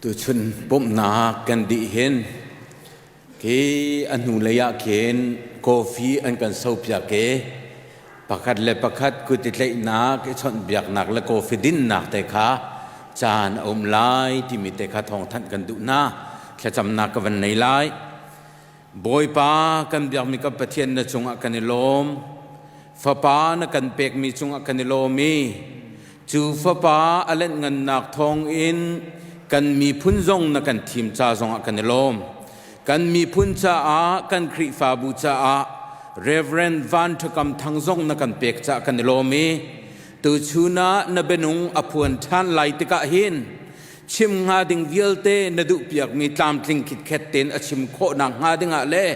Tuchun pumhnak kan dih hin khi a hnulei ah khin coffee an kan sopiak i pakhat le pakhat kut i tlaihnak, i chawnhbiaknak le coffee dinnak te kha caan a um lai timi te kha thawngthanh kan duh hna. Thlacamnak ka van nei lai. Bawipa kan biakmi kan Pathian na cungah kan i lawm. Fapa na kan pekmi cungah kan i lawm i cu fapa a lenhngannak thawngin kan miphun zong na kan thim ca zongah kan i lawm. Kan miphun caah, kan Khrihfabu caah Reverend Van Thakam Thang zong na kan pek caah kan i lawm i tuchun ah na bianung a phuan ṭhan lai tikah hin chim hnga ding vialte na duhpiakmi tlamtling khitkhet tein a chim khawhnak hnga dingah le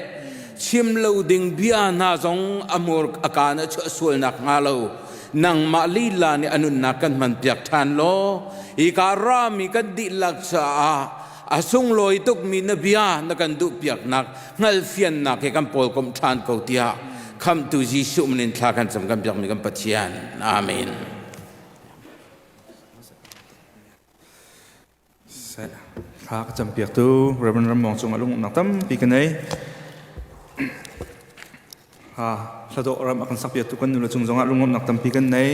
chim lo ding bia hna zong a hmur a kaan a chuah sualnak hnga lo nangmah lila nih a nunnak kan hmanpiak ṭhan law hika rami kan dihlak caah a sunglawi tukmi na bia na kan duhpiaknak hngalhfiannak he kan pawlkomh ṭhan ko tiah khamhtu Jesuh min in thla kan cam kan biakmi kan Pathian. Amen. Thla ka campiaktu Reverend Ram Mawng cungah lungumnak tampi ka nei. Ha hladawh ram a kan sakpiaktu kan nule cung zongah lungumnak tampi kan nei.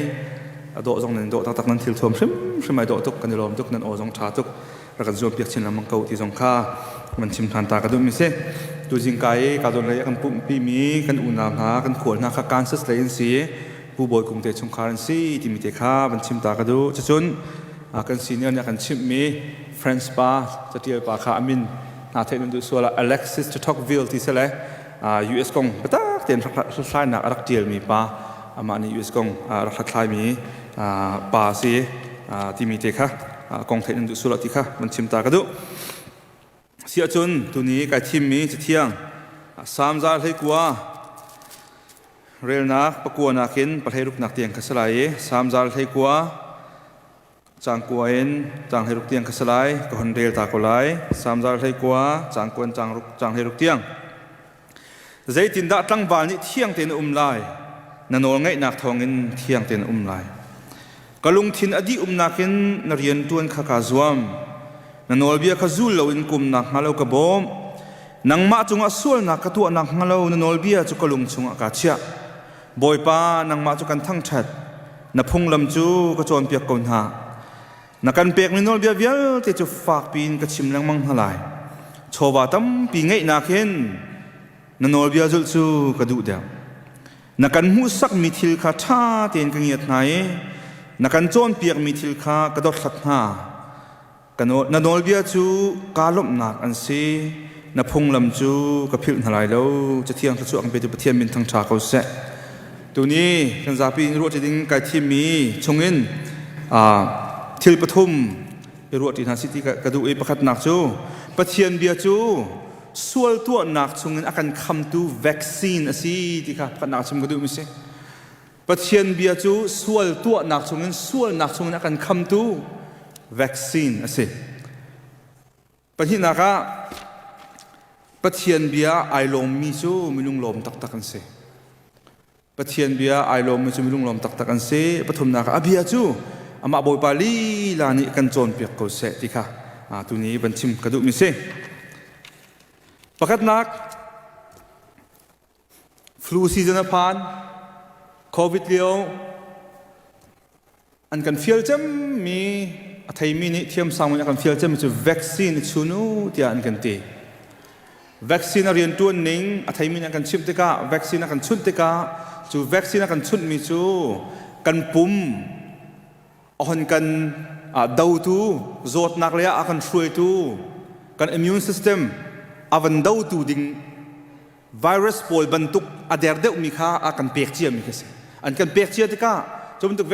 A dawh zong nan dawh taktak nan thil thuam hrimhrim ai dawh tuk kan i lawm tuk nan aw zong ṭha tuk rak kan zuam piak chin lengmang ko ti zong kha man chim ṭhan ta ka duh mi si. Tu zingka i ka zawn lei a kan pumhpi mi kan unau hna kan khual hna kha Kansas lei an si. Pu Bawi Kung te chungkhar an si timi te kha van chim ta ka duh. Cucun kan senior nih a kan chimhmi French pa catial pa kha a min hna theih nan duh sual ah Alexis de Tocqueville ti sele US kong biatak tein hlathlainak a rak tialmi pa amah nih US kong rak hlathlaimi pa si timi te kha kong theih nan duh sual ah ti kha van chim ta ka duh. Siahcun tuni kai thimmi cathiang Salm 119 Relnak pakua nakin pahleiruknak tiang kha si lai i Salm 119 caang kua in caang hleiruk tiang kha si lai. Ka hon rel ta ko lai. Salm 119 caang kua in caang hleiruk tiang. Zeitindah tlangval nih thiang tein a um lai? Na nawl ngaihnak thawngin thiang tein a um lai. Ka lungthin a dih umnak in na rian ṭuan kha kaa zuam. Na nawlbia kha zul loin kum nakhnga lo ka bawm. Nangmah cungah sualnak ka tuah nakhnga lo na nawlbia cu ka lung chungah kaa chiah. Bawipa, nangmah cu kan thangṭhat. Na phunglam cu ka cawnpiak ko hna. Na kan pekmi nawlbia vialte cu fakpi in ka chim lengmang hna lai. Chawva tampi ngeihnak hin na nawlbia zulh cu ka duh deuh. Na kan hmuhsakmi thil kha ṭha tein ka ngiat hna i na kan cawnpiakmi thil kha ka dothlat hna. Na nawlbia cu kaa lawmhnak an si. Na phunglam cu ka philh hna lai lo. Cathiang thluachuah kan petu Pathian min thangṭha ko seh. Tuni kan zapi in ruahṭi ding kai thimmi chungin thil pathum i ruahṭi hna si ti ka duh i pakhatnak cu Pathian bia cu sual tuahnak chungin a kan khamtu vaccine a si ti kha pakhatnak chim ka duhmi si. Pathian bia cu sual tuahnak chungin sualnak chungin a kan khamtu vaccine a si. Pahnihnak ah Pathian bia ai lawmmi cu minung lawm taktak an si. Pathian bia ai lawmmi cu minung lawm taktak an si. Pathumnak ah a bia cu amah Bawipa lila nih kan cawnpiak ko seh ti kha tuni van chim ka duhmi si. Pakhatnak flu season a phan COVID lio an kan fial cemmi a theimi nih thiamsang in a kan fial cemmi cu vaccine i chun u tiah an kan ti. Vaccine a rianṭuan ning a theimi nih an kan chimh tikah vaccine a kan chunh tikah cu vaccine a kan chunhmi cu kan pum a hon kan dotu zawtnak lei ah a kan hruaitu kan immune system a van dotu ding virus pawl bantuk a der deuhmi kha a kan pek ciami khi si. An kan pek cia tikah cu bantuk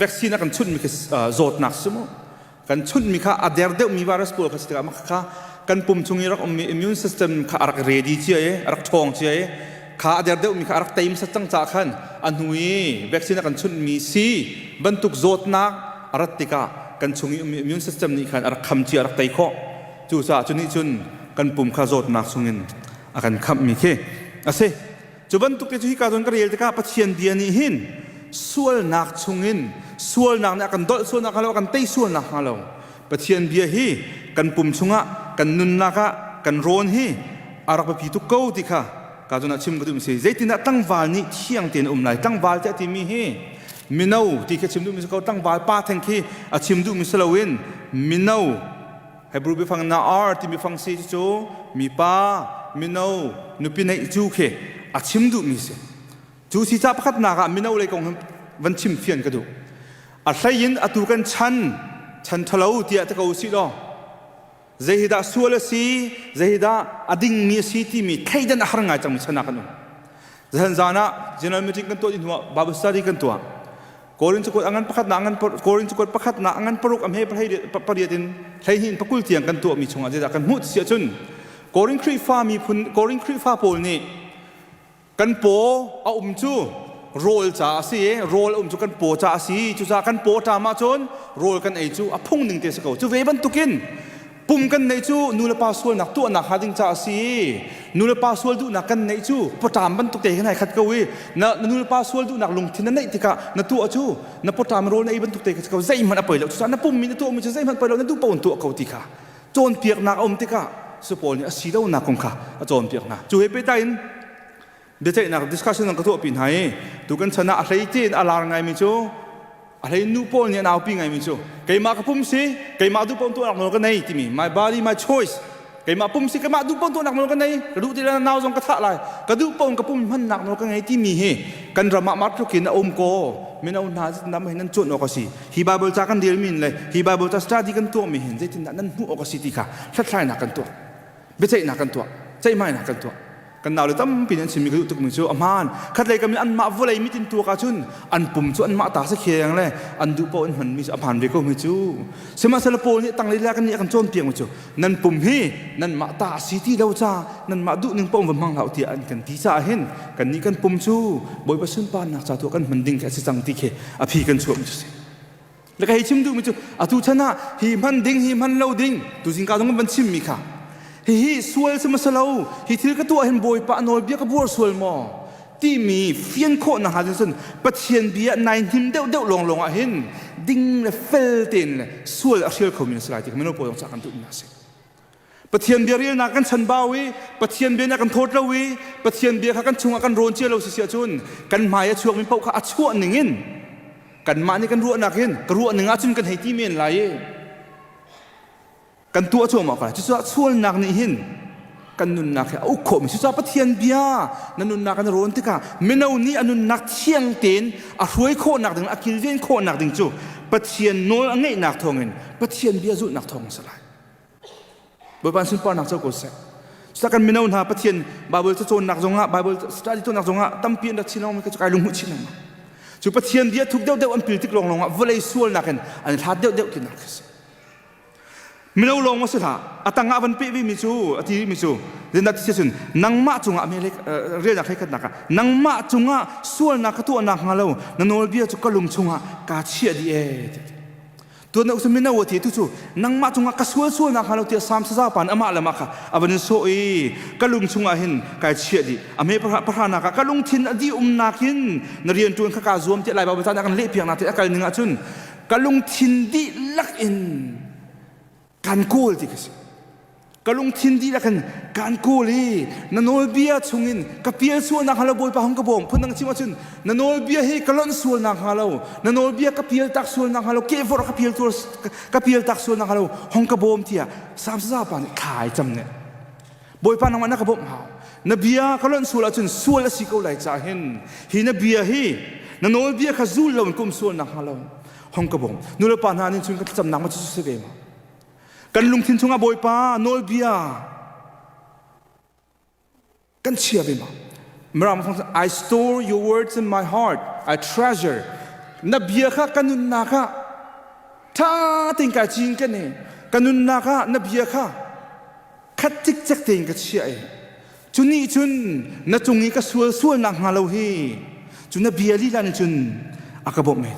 vaccine a kan chunhmi khi zawtnak si mu. Kan chunhmi kha a der deuhmi virus pawl kha si tikah mah kha kan pum chung i rak ummi immune system kha a rak ready cia i a rak ṭhawng cia i kha a der deuhmi kha a rak teim sat cang caah khan a hnu i vaccine a kan chunhmi si bantuk zawtnak a rat tikah kan chung i ummi immune system nih khan a rak kham cia a rak tei khawh. Cucaah cu nih cun kan pum kha zawtnak chungin a kan khamhmi khi a si. Cu bantuk te cu hika zawn ka rel tikah Pathian bia nih hin sualnak chungin sualnak nih a kan dolh sualnak hnga lo, a kan tei sualnak hnga lo. Pathian bia hi kan pum chungah kan nunnak ah kan rawn hi a rak biapi tuk ko ti kha ka cun ah chim ka duh mi si. Zeitindah tlangval nih thiang tein um lai? Tlangval tiah timi hi mino ti khi chim duh mi si ko. Tlangval pa theng khi a chim duh mi si loin mino, Hebrew biafang na'ar timi fang si cu mipa, mino, nupi neih cu khi a chim duh mi si. Cu si ca pakhatnak ah mino lei kong van chim fian ka duh. A hlei in atu kan chan chan ṭhalo tiah ti ko usih law, zei hi dah sual a si, zei hi dah a dingmi a si timi thleidan a har ngai cangmi chan ah kan um. Zan zan ah general meeting kan tuah dih hnuah Bible study kan tuah. Korin cakuat angan pakhat na angan Korin cakuat pakhat na angan paruk amhe pariat in 12 in pakul tiang kan tuahmi chungah zeidah kan hmuh ti ahcun, Korin Khrihfa miphun, Korin Khrihfa pawl nih kan paw a um cu rawl ca a si i rawl a um cu kan paw ca a si. Cucaah kan paw ṭam ahcun rawl kan ei cu a phung ning te si ko. Cu ve bantukin pum kan neih cu nu le pa sualnak tuahnak hnga ding ca a si. Nu le pa sual duhnak kan neih cu pawṭam bantuk te hin ai khat ko i na nu le pa sual duhnak lungthin na neih tikah na tuah cu na pawṭam rawl na ei bantuk te si ko, zeihmanh a poi lo. Cucaah na pum mi na tuahmi cu zeihmanh poi lo, na duh paoh in tuah ko ti kha cawnpiaknak a um tikah Paul nih a si lonak kong kha a cawnpiak hna. Cu he pehtlai in biaceihnak discussion ka tuahpi hna i tu kan chan ah a hlei tein a lar ngaimi cu, a hlei nu pawl nih an aupi ngaimi cu, keimah ka pum si, keimah duh paoh tuahnak nawl ka nei timi, my body my choice, keimah pum si, keimah duh paoh tuahnak nawl ka nei, ka duh ti le nau zong ka thah lai, ka duh paoh ka pum hmannak nawl ka ngei timi hi kan ram ah tluk in a um ko. Mino hna, nam hin nan cuan awk a si. Hi Bible ca kan relmi in le hi Bible ca study kan tuahmi hin zeitindah nan hmuh awk a si ti kha hlathlainak kan tuah, biaceihnak kan tuah, ceihmainak kan tuah. Kan naule tampi nih an chimmi ka duh tukmi cu a hmaan. Khatlei kam in anmah vawlei mit in tuak ahcun an pum cu anmah ta si kheng le an duh paoh in hmanmi cu a hmaan ve ko mi cu. Sihmanhsehlaw Paul nih tanglei le kan nih a kan cawnpiakmi cu nan pum hi nanmah ta a si ti lo ca nanmah duh ning paoh va hmang hlah u tiah an kan ti caah hin kannih kan pum cu Bawipa sunparnak ca tu kan hman ding khi a si cang ti khi a phi kan chuahmi cu si. Le ka hei chim duhmi cu atu chan ah hi hman ding, hi hman lo ding, tu zingka zong van chimmi kha, hihi sual si maw lo, hi thil ka tuah hin Bawipa nawlbia ka buar sual maw timi fian khawh nak hnga cun Pathian bia nai hnim deuh deuh lawng lawng ah hin ding le fel tein le sual a hrial khomi na si lai ti mino pawl zong cah kan duhmi a si. Pathian bia relnak kan chanbau i Pathian bia nih kan thawt lo i Pathian bia kha kan chungah kan rawn cia lo si si ahcun kan hmai a chuakmi paoh kha a chuah ning in kanmah nih kan ruahnak in ka ruah ning ahcun kan hei ti men lai i kan tuah cuahmah ko lai. Cucaah sualnak nih hin kan nunnak hi a uk khawhmi. Cucaah Pathian bia na nunnak an rawn tikah mino nih a nunnak thiang tein a hruai khawhnak ding, a kilven khawhnak ding cu Pathian nawl a ngeihnak thawngin, Pathian bia zulhnak thawng a si lai. Bawipa sunparnak co ko seh. Cuta kan mino hna Pathian Bible cacawnnak zongah, Bible study cawnnak zongah tampi an rak chin lengmang, kai lunghmuh chin lengmang. Cu Pathian bia thuk deuhdeuh an pil tik lawnglawng ah vawlei sualnak in an hlat deuhdeuh tinak khi si. Mino lawng si hlah, a tangah van peh mi cu, a ti mi cu, zindah ti cun nangmah cungah relnak hlei khatnak ah nangmah cungah sualnak ka tuahnak hnga lo na nawlbia cu ka lung chungah kaa chiah dih ee. Tuan deuh cu mino a ti tu cu nangmah cungah ka sual sualnak hnga lo tiah Sam saza pa nih amah le mah kha a van in sawh i ka lung chungah hin kai chiah dih. A me pahranak ah ka lungthin a dih umnak hin na rian ṭuan kha kaa zuam tiah Lai Baibal ca nih a kan lehpiak nak ti a kal ning ahcun ka lungthin dihlak in kan kawl ti ka si. Ka lungthin dihlak in kaan kawl i na nawlbia chungin ka pial sualnak hnga lo Bawipa hung ka bawm. Phundang chim ahcun na nawlbia hi ka lonh sualnak hnga lo, na nawlbia ka pial tak sualnak hnga lo, kehvorh ka pial ka pial tak sualnak hnga lo hung ka bawm tiah Salm saza pa nih thla ai cam ne. Bawipa, nangmah na ka bawmh hau. Na bia ka lonh sual ahcun sual a si ko lai caah hin hi na bia hi, na nawlbia kha zul lo in ka um sualnak hnga lo hung ka bawm. Nulepa hna nih cun ka thlacamnak ma cu si ve ma? Kan lungthin chungah Bawipa nawlbia kan chia ve ma? Mirang I store your words in my heart. I treasure. Na bia kha ka nunnak ah ṭha tein kai cin kan i ka nunnak ah na bia kha khat cikcek tein ka chiah i cu nih cun na cung i ka sual sualnak hnga lo hi cu na bia lila nih cun a ka bawmh mei.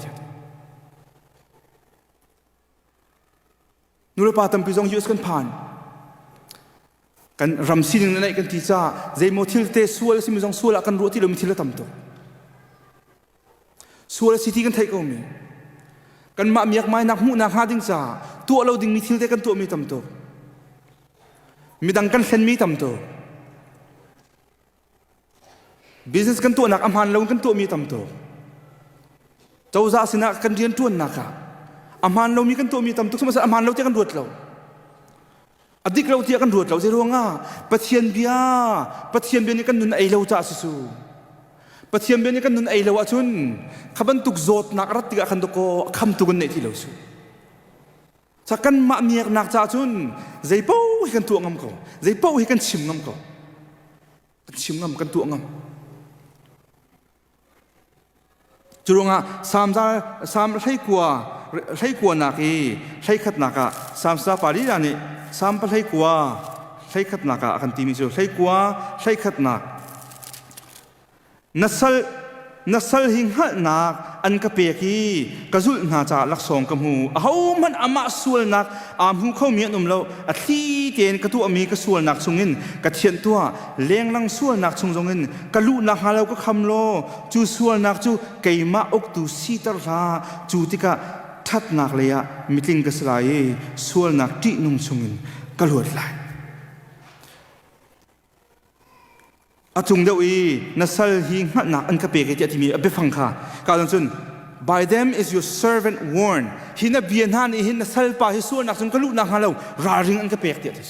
Nulepa tampi zong US kan phan. Kan ram sining na neih kan ti caah zeimaw thil te sual a simi zong sual ah kan ruah ti lomi thil a tam tuk. Sual a si ti kan theih ko mi. Kanmah miakmainak hmuhnak hnga ding caah tuah lo dingmi thil te kan tuahmi tam tuk. Midang kan hlenmi tam tuk. Business kan tuahnak a hmaan lo kan tuahmi tam tuk. Cozah sinah kan rian ṭuannak ah a hmaan lomi kan tuahmi tam tuk. Sihmanhsehlaw a hmaan lo tiah kan ruat lo. A dik lo tiah kan ruat lo. Zei ruangah Pathian bia Pathian bia nih kan nun ei lo caah si su. Pathian bia nih kan nun ei lo ahcun kha bantuk zawtnak a rat tikah khan dakaw a khamtu kan neih ti lo su. Ca kanmah miaknak caah cun zei paoh hi kan tuah ngam ko. Zei paoh hi kan chim ngam ko. Kan chim ngam, kan tuah ngam. Cu ruangah Salm Salm hleikua hleikuanak i hleikhatnak ah Salm sa pa lila nih Salm pahleikua hleikhatnak ah a kan timi cu hleikua hleikhatnak Na sal na sal hi hngalhnak an ka pek i ka zulh hna caah laksawng ka hmu. Ahohmanh amah sualnak aa hmu khomi an um lo. A thli tein ka tuahmi ka sualnak chungin ka thianh tuah. Lenglang sualnak chung zongin ka luhnak hnga lo ka kham law cu sualnak cu keimah uktu siter hlah. Cu tikah ṭhatnak lei ah mitling ka si lai i sualnak ṭihnung chungin ka luat lai. A cung deuh i na sal hi hngalhnak an ka pek i tiah timi a biafang kha ka cun by them is your servant warned hi na bia hna nih hin na salpa hi sualnak cun ka luhnak hnga lo ralring an ka pek tiah ti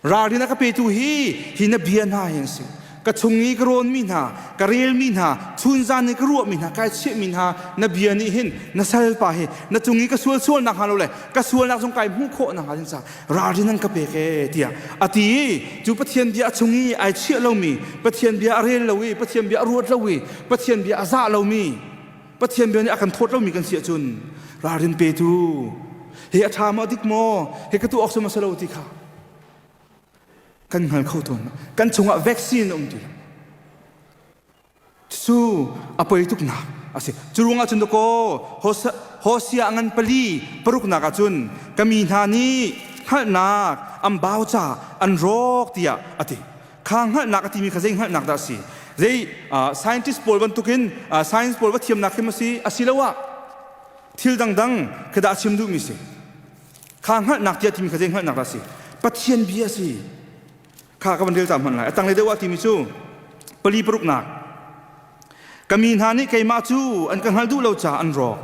ralrin a ka petu hi hi na bia hna hi an si ka chung i ka rawnmi hna ka relmi hna chunzan i ka ruahmi hna kai chiahmi hna na bia nih hin na salpa hi na cung i ka sual sualnak hnga lo le ka sualnak zong kai hmuh khawh nakhnga ding ca ralrin an ka pek ee tiah a ti i cu Pathian bia a chung i ai chiah lomi Pathian bia a rel lo i Pathian bia a ruat lo i Pathian bia a zah lomi Pathian bia nih a kan thawt lomi kan si ahcun ralrin petu hi a ṭha maw dik maw hi ka tuah awk si maw si lo ti kha kan hngal kho tawn kan chungah vaccine a um ti lo Cu a poi tuknak a si. Cu ruangah cun dakaw Hosea ngan pali paruknak ah cun ka mi hna nih hngalhnak an bau ca an rawk tiah a ti. Kha hngalhnak a timi kha zei hngalhnak dah a si? Zei scientist pawl bantukin science pawl va thiamnak khi ma si? Asiloah thil dangdang khi dah a chim duhmi si? Kha hngalhnak tiah timi kha zei hngalhnak dah a si? Pathian bia a si. Kha ka van rel ta hmanh lai. A tanglei deuh ah timi cu pali paruknak. Ka mi hna nih keimah cu an ka hngal duh lo caah an rawk.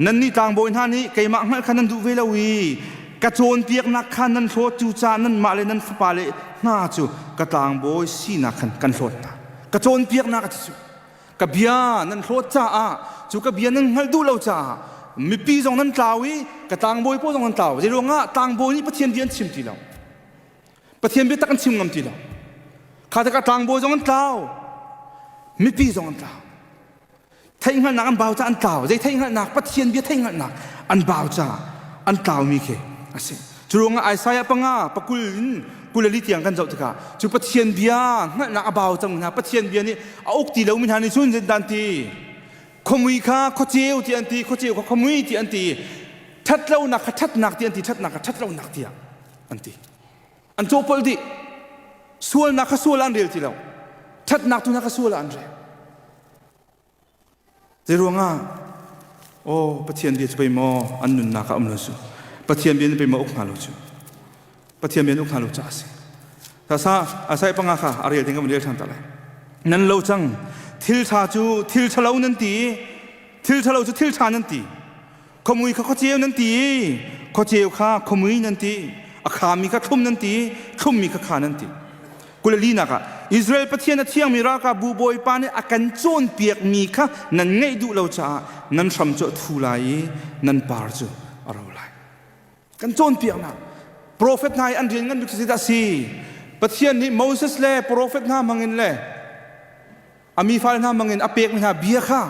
Nannih tlangbawi hna nih keimah hngalh kha nan duh ve lo i ka cawnpiaknak kha nan hlawt cu caah nanmah le nan fapale hna cu ka tlangbawi sinak khan kan hlawt hna. Ka cawnpiaknak a ti cu. Ka bia nan hlawt caah cu ka bia nan hngalh duh lo caah mipi zong nan tlau i ka tlangbawi pawl zong nan tlau. Zeiruangah tlangbawi nih Pathian bia an chim ti lo. Pathian biatak an chim ngam ti lo. Kha tikah tlangbawi zong an tlau. Mipi zong an tlau. Theihhngalhnak an bau caah an tlau. Zei theihhngalhnak? Pathian bia theihhngalhnak an bau caah an tlaumi khi a si. Cu ruangah Isaiah panga pakul in kulali tiang kan zoh tikah cu Pathian bia hngalhnak a bau cang hna. Pathian bia nih a uk ti lomi hna nih cun zindan ti khuamui kha khuaceu ti an ti khuaceu kha khuamui ti an ti ṭhatlonak kha ṭhatnak ti an ti ṭhatnak kha ṭhatlonak tiah an ti an cawhpolh dih sualnak kha sual ah an rel ti lo ṭhatnak tu hna kha sual ah an rel zei ruangah aw Pathian bia cu pei maw an nunnak ah um lo cu Pathian bia nih pei maw uk hna lo cu Pathian bia nih uk hna lo caah a si sa asai panga kha a rel ding kan rel ṭhan ta lai nan lo cang thil ṭha cu thil ṭhalo nan ti thil ṭhalo cu thil ṭha nan ti Khuamui kha khuaceu nan ti i khuaceu kha khuamui nan ti a khami kha thlum nan ti i thlummi kha kha nan ti kulalinak ah Israel Pathian a thiangmi ralkapbu bawipa nih a kan cawnpiakmi kha nan ngaih duh lo caah nan hram cu a thu lai i nan par cu a ro lai kan cawnpiaknak profet hna i an rian ngan bik cu zeidah a si Pathian nih Moses le profet hna hmangin le a mi fale hna hmangin a pekmi hna bia kha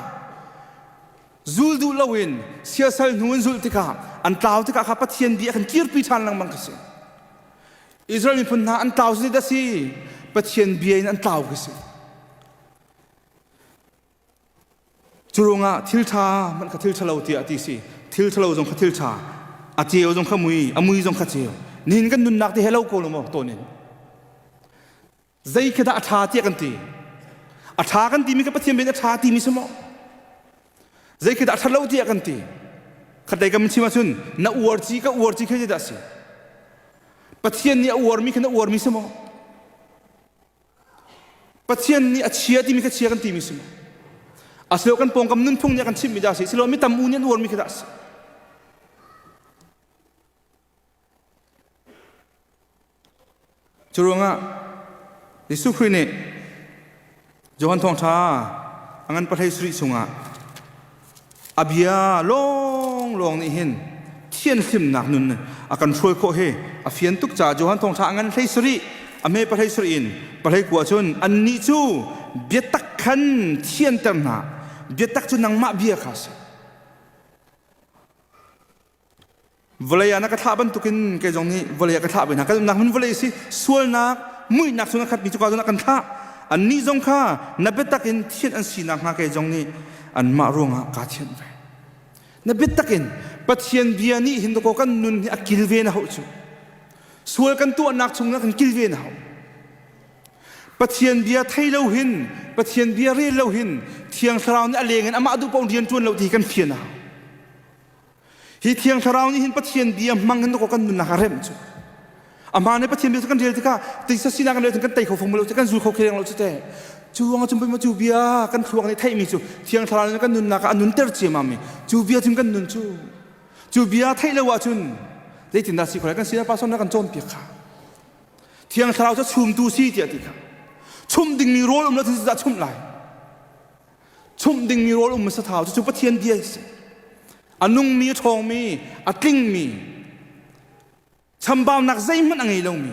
Zul duh loin siasal hnu in zulh tikah an tlau tikah kha Pathian bia kan kirpi ṭhan lengmang khi si. Israel miphun hna an tlau si dah si Pathian bia in an tlau khi si. Cu ruangah thil ṭha hmanh kha thil ṭhalo tiah ti si. Thil ṭhalo zong kha thil ṭha. A ceu zong kha mui, a mui zong kha ceu. Nihin kan nunnak te he lo ko lo maw tawn in. Zei khi dah a ṭha tiah kan ti? A ṭha kan timi kha Pathian bia in a ṭha timi si maw? Zei khi dah a ṭha lo tiah kan ti? Khatlei kan chim ahcun na uar ci ka uar ci khi zeidah a si? Pathian nih a uarmi kha na uarmi si maw? Pathian nih a chia timi kha chia kan timi si maw? Asilo kan pawngkam nunphung nih a kan chimhmi dah a si, silo mi tam u nih an uarmi kha dah a si. Curuangah Jesuh Khrih nih Johan Thawngṭha a ngan pahlei sarih chungah a bia lawnglawng nih hin thianhlimnak nun a kan hruai khawh hi a fian tuk caah Johan Thawngṭha a ngan hlei sarih a hme pahlei sarih in pahlei kua cun annih cu biatak khan thianter hna biatak cu nangmah bia kha a si. Vawlei ah na ka thlah bantukin kei zong nih vawlei ah ka thlah ve hna. Kan umnak hmun vawlei si sualnak, muihnak chung a khatmi cuka cun a kan thlah. Annih zong kha na biatak in thianh an si nakhnga kei zong nih anmah ruangah kaa thianh ve. Na biatak in Pathian bia nih hin dakaw kan nun hi a kilven a hauh cu. Sual kan tuahnak chung kan kilven a hau. Pathian bia thei lo hin, Pathian bia rel lo hin, Thiang Thlarau nih a leng in amah duh paoh rian ṭuan lo ti hi kan fian a hau. Hi Thiang Thlarau nih hin Pathian bia hmang hin kan nunnak a remh cu. Amah nih Pathian bia cu kan rel tikah tisa sinak kan rel kan tei kho fong lo kan zul kho kheng lo cu te. Cu ruangah cun cu bia kan thluak nih theihmi cu Thiang Thlarau nih kan nunnak ah a nunter ciammam mi cu bia cun kan nun cu. Cu bia theih lo ahcun zeitindah si khawh lai kan sinah pastor na kan cawnpiak kha. Thiang Thlarau cu chumtu si tiah ti kha. Chumh dingmi rawl um lo cun dah chumh lai. Chumh dingmi rawl um hmasa thau cucu Pathian bia a si. A nungmi, a ṭhawngmi, a tlingmi, chambaunak zeihmanh a ngei lomi,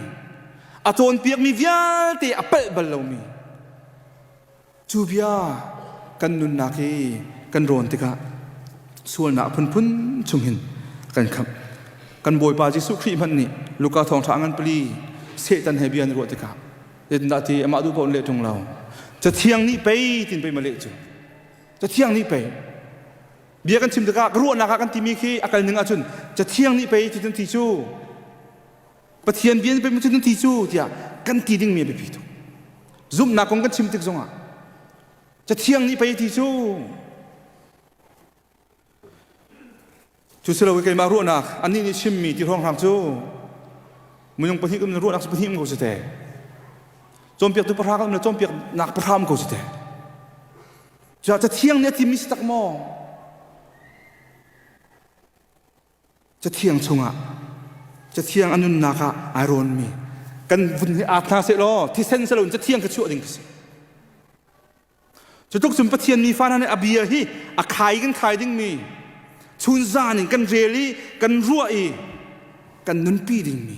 a cawnpiakmi vialte a palh bal lomi, cu bia kan nunnak i kan rawn tikah sualnak a phunphun chung hin a kan khamh. Kan Bawipa Jesuh Khrih hmanh nih Luka thawngṭha a ngan pali Satan he bia an ruah tikah Zeitindah ti amah duh paoh in leh ṭung lo. Cathiang nih pei tin pei ma leh cu. Cathiang nih pei. Bia kan chim tikah ka ruahnak ah kan timi khi a kal ning ahcun cathiang nih pei ti ti cu Pathian bia nih pei cun ti cu tiah kan ti dingmi a biapi tuk. Zumhnak kong kan chim tik zongah cathiang nih pei ti cu Cu si lo keimah ruahnak annih nih chimmi ti hrawnghrang cu minung pahnih um ruahnak cu pahnih um ko si te. Cawnpiaktu pahra kan um le cawnpiaknak pahra um ko si te. Cuah cathiang nih a timi si tak maw? Cathiang chungah cathiang a nunnak ah ai rawnmi kan vun hi aa hna seh law thisen si loin cathiang kha chuah ding ka si. Cutluk cun Pathian mi fa hna nih a bia hi a khai kan khai dingmi chun zan in kan rel i kan ruah i kan nunpi dingmi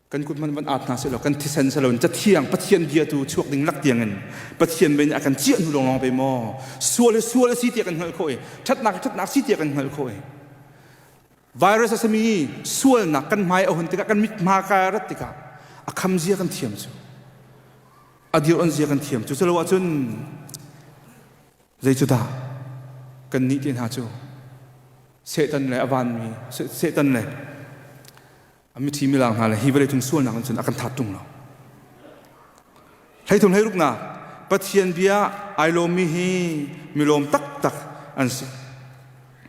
kan kut man van aat hna seh law kan thisen seh lo cathiang Pathian bia tu chuak ding lak tiang in Pathian bia nih a kan ciah hnu lawnglawng pe maw sual hi sual a si tiah kan hngalh khawh i ṭhatnak hi ṭhatnak si tiah kan hngalh khawh i virus a simi sualnak kan hmai a hun tikah kan mit hma ka rat tikah a kham zia kan thiam cu a dir on zia kan thiam cu culo ahcun zei cu dah kan nih te hna cu Satan le a vanmi Satan le a mithi milang hna le hi vawlei cung sualnak in cun a kan that tung lo hleithum hleiruknak Pathian bia ai lawmmi hi milawm taktak an si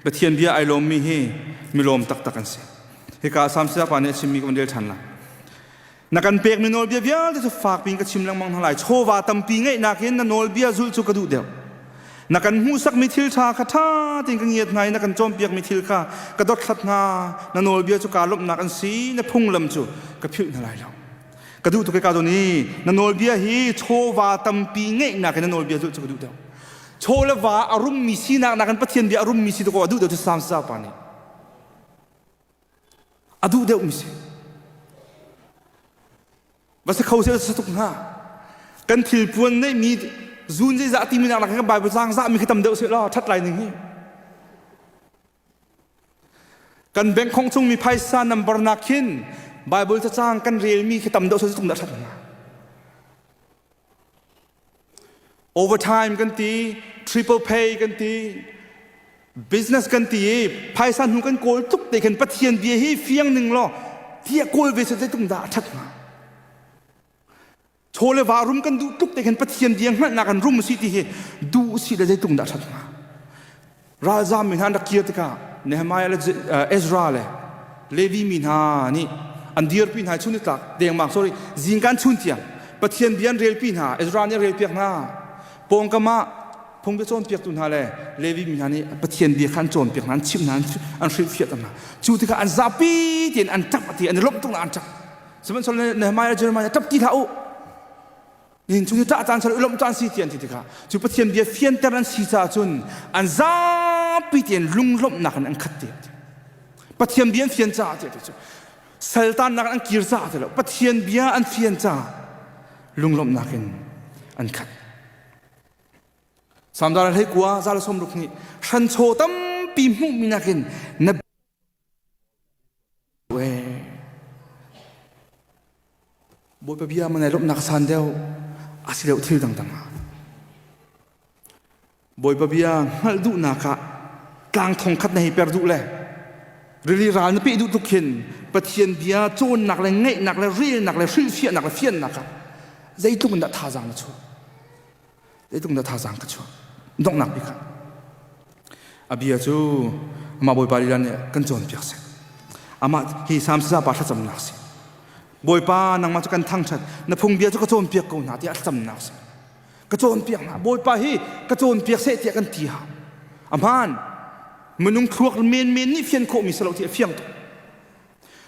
Pathian bia ai lawmmi hi milawm taktak an si hika Sam Siapa nih a chimmi ka van rel ṭhan lai Na kan pekmi nawlbia vialte cu fakpi in ka chim lengmang hna lai. Chawva tampi ngeihnak in na nawlbia zulh cu ka duh deuh. Na kan hmuhsakmi thil ṭha kha ṭha tein ka ngiat hna i na kan cawnpiakmi thil kha ka dothlat hna. Na nawlbia cu kaa lawmhnak an si, na phunglam cu ka philh hna lai lo. Ka duh tuk i kaa zawn i na nawlbia hi chawva tampi ngeihnak in na nawlbia zulh cu ka duh deuh. Chaw le va a rummi sinak nakin Pathian bia a rummi si dawkaw a duh deuh cu Psalm pa nih. A duh deuhmi si. Va si kho seh sa tuk hnga. Kan thil puan neihmi zun zeizah timi nak kan Bible caang zahmi khi tam deuh seh law ṭhat lai ning hi. Kan bank khong chungmi phaisa number nak khin Bible cacang kan relmi khi tam deuh seh tuk dah ṭhat hnga. Overtime kan ti, triple pay kan ti, business kan ti i phaisa hnu kan kawl tuk te khan Pathian bia hi fiang ning law tiah kawl ve seh zeitluk dah a ṭhat hnga. Chaw le va rum kan duh tuk te khan Pathian bia hngalhnak kan rum si ti hi duh si le zeitluk dah a ṭhat hnga. Ralzam mi hna an rak kir tikah Nehemiah le Ezra le Levi mi hna nih An dirpi hna chun tlak dengmang sorry zingkan chun tiang Pathian bia an relpi hna Ezra nih a relpiak hna. Pawngkam ah phungbia cawnpiaktu hna le Levi mi hna nih Pathian bia kha an cawnpiak hna, an chimh hna, an hrilhfiah hna. Cu tikah an zapi tein an ṭap ti an i lawmh tuk an ṭap. Sihmanhsehlaw Nehemiah le Jeremiah ṭap ti hlah u. Nihin chung hi ṭah caan sal i lawmh caan si ti an ti tikah cu Pathian bia fianter an si caah cun an zapi tein lunglawmhnak in an khat ti. Pathian bia an fian caah ti cu saltannak an kir caah ti lo Pathian bia an fian caah lunglawmhnak in an khat. Samdar hlei kua zal som ruk nih hranchaw tampi hmuhmi nakin na Bawipa bia man ai lawmhnak san deuh a si deuh thil dangdang ah Bawipa bia hngalh duhnak ah tlang thong khat na hei per duh le rili ral na peh duh tuk khin Pathian bia cawnnak le ngaihnak le relnak le hrilhfiahnak le fiannak ah zeitluk in dah thazaang na chuah Zeitluk dah thazaang ka chuah. Donghnak bik ah a bia cu amah Bawipa lila nih kan cawnpiak seh. Amah hi Salm pa thlacamnak si. Bawipa nangmah cu kan thangṭhat na phungbia cu ka cawnpiak ko hna tiah thlacamnak si. Ka cawnpiak hna. Bawipa hi ka cawnpiak seh tiah kan ti hau. A hmaan. Minung thluak menmen nih fian khawhmi si lo ti a fiang tuk.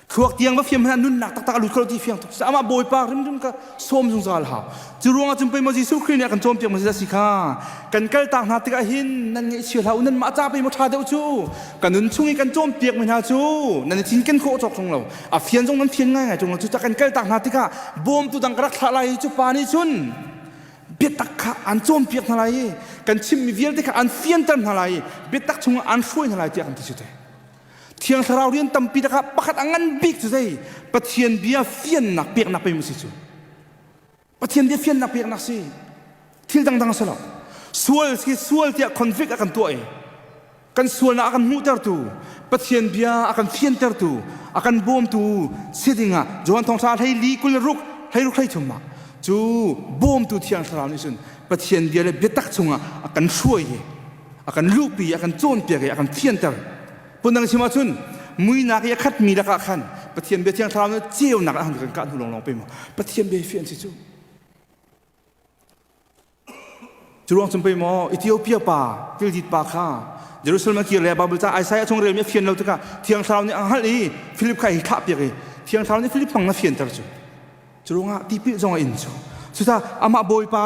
Thluak tiang va fiam hmanh ah nunnak taktak a lut kho lo ti fiang tuk. Amah Bawipa rimrim ka sawm zungzal hau. Cu ruangah cun pei maw Jesuh Khrih nih a kan cawnpiak maw si kha kan kaltak hna tikah hin nan ngaihchia hlah u nan mah ca pei maw ṭha deuh cu ka nun chung i kan cawnpiak mi hna cu nan i cinken khawh cawk ṭung lo a fian zong nan fian ngaingai ṭung lo cucaah kan kaltak hna tikah bawmtu dang ka rak thlah lai i cu pa nih cun biatak kha an cawnpiak hna lai i kan chimmi vialte kha an fianter hna lai i biatak chungah an hruai hna lai tiah kan ti cu te. Thiang Thlarau rian tampi lakah pakhat a ngan bik cu zei? Pathian bia fiannak peknak pei mu si cu. Pathian bia fiannak peknak si. Thil dangdang a si lo. Sual si sual tiah convict a kan tuah i kan sualnak a kan hmuhtertu Pathian bia a kan fiantertu a kan bawmtu si dingah Johan Thawngṭha hlei li kul ruk hlei ruk hlei thum ah cu bawmtu Thiang Thlarau nih cun Pathian bia le biatak chungah a kan hruai i a kan luhpi a kan cawnpiak i a kan fianter phundang chim ahcun muinak i a khatmi lakah khan Pathian bia thiang thlarau nih ceunak a kan kah hnu lawnglawng pe maw Pathian bia hi fian si cu cu ruang cun pei maw Ethiopia pa tildit pa kha Jerusalem a kir le Bible ca Isaiah chung relmi a fian lo tikah thiang thlarau nih a hngalh i Philip kha hi thlah piak i thiang thlarau nih Philip hmang na fianter cu Cu ruangah tipil zong a in cu. Cucaah amah Bawipa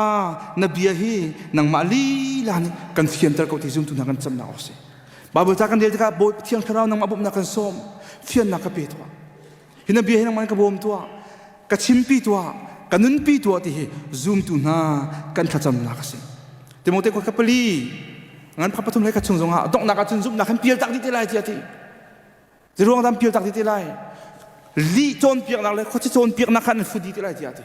na bia hi nangmah lila nih kan fianter ko ti zumtu hna kan camnak awk si. Bible ca kan rel tikah Bawi Thiang Thlarau nangmah bawmhnak kan sawm. Fiannak ka pe tuah. Hi na bia hi nangmah ka bawm tuah. Ka chimpi tuah. Ka nunpi tuah ti hi zumtu hna kan thlacamnak a si. Timote khua ka pali ngan pha pathum le ka chung zongah donghnak ahcun zumhnak kan pial tak dih te lai tiah ti. Ziruang dam pial tak ti lai. Lih cawnpiaknak le khuaci cawnpiaknak khan an fut dih ti lai tiah ti.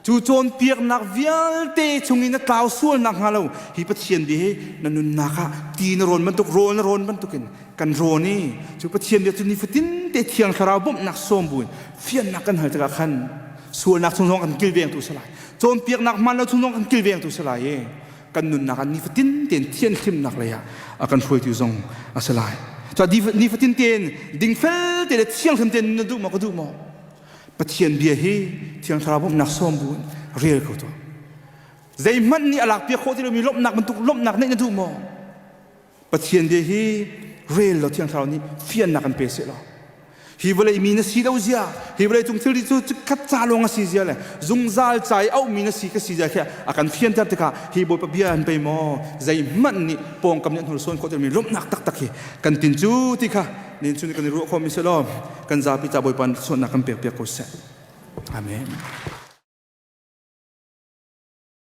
Cu cawnpiaknak vialte chungin na tlau sualnak hnga lo hi Pathian bia hi na nunnak ah ti na rawn bantuk rawl na rawn bantukin kan rawn i cu Pathian bia cu nifatin te Thiang Thlarau bawmhnak sawm buin fiannak kan hal tikah khan sualnak chung zong kan kilvengtu si lai cawnpiaknak hmaan lo chung zong kan kilvengtu si lai i kan nunnak ah nifatin tein thianhlimnak lei ah a kan hruaitu zong a si lai. Cun nifatin tein dingfel te le thianghlim tein na duh maw ka duh maw? Pathian bia hi Thiang Thlarau bawmhnak sawm bu in rel ko tuah. Zeihmanh nih a lakpiak khawh ti lomi lawmhnak bantuk lawmhnak neih na duh maw? Pathian bia hi rel law Thiang Thlarau nih fiannak an pe seh law hi vawlei mi na si lo zia hi vawlei cung thilri cu khat ca lawng a si zia le zungzal ca i auhmi na si ka si zia khi a kan fianter tikah hi Bawipa bia an pei maw zeihmanh nih pawngkam nih an hnursawn khawh tirmi lawmhnak taktak hi kan tin cu ti kha nin chun kan i ruah khawhmi si law kan zapi ca Bawipa suannak kan pek piak ko seh amen.